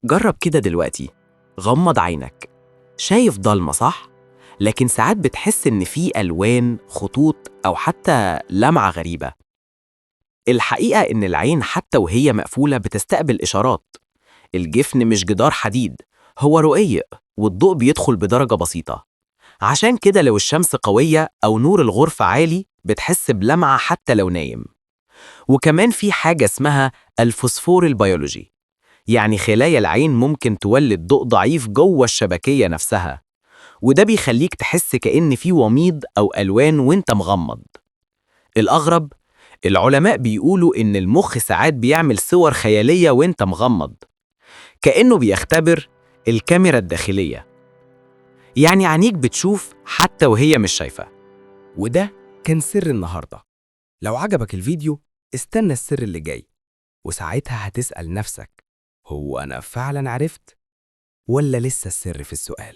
جرب كده دلوقتي، غمض عينك. شايف ضلمة صح؟ لكن ساعات بتحس إن في ألوان، خطوط أو حتى لمعة غريبة. الحقيقة إن العين حتى وهي مقفولة بتستقبل إشارات. الجفن مش جدار حديد، هو رقيق والضوء بيدخل بدرجة بسيطة. عشان كده لو الشمس قوية أو نور الغرفة عالي بتحس بلمعة حتى لو نايم. وكمان في حاجة اسمها الفوسفور البيولوجي، يعني خلايا العين ممكن تولد ضوء ضعيف جوه الشبكية نفسها، وده بيخليك تحس كأن في وميض أو ألوان وانت مغمض. الأغرب، العلماء بيقولوا إن المخ ساعات بيعمل صور خيالية وانت مغمض، كأنه بيختبر الكاميرا الداخلية. يعني عينيك بتشوف حتى وهي مش شايفة. وده كان سر النهاردة. لو عجبك الفيديو استنى السر اللي جاي، وساعتها هتسأل نفسك، هو أنا فعلا عرفت ولا لسه السر في السؤال؟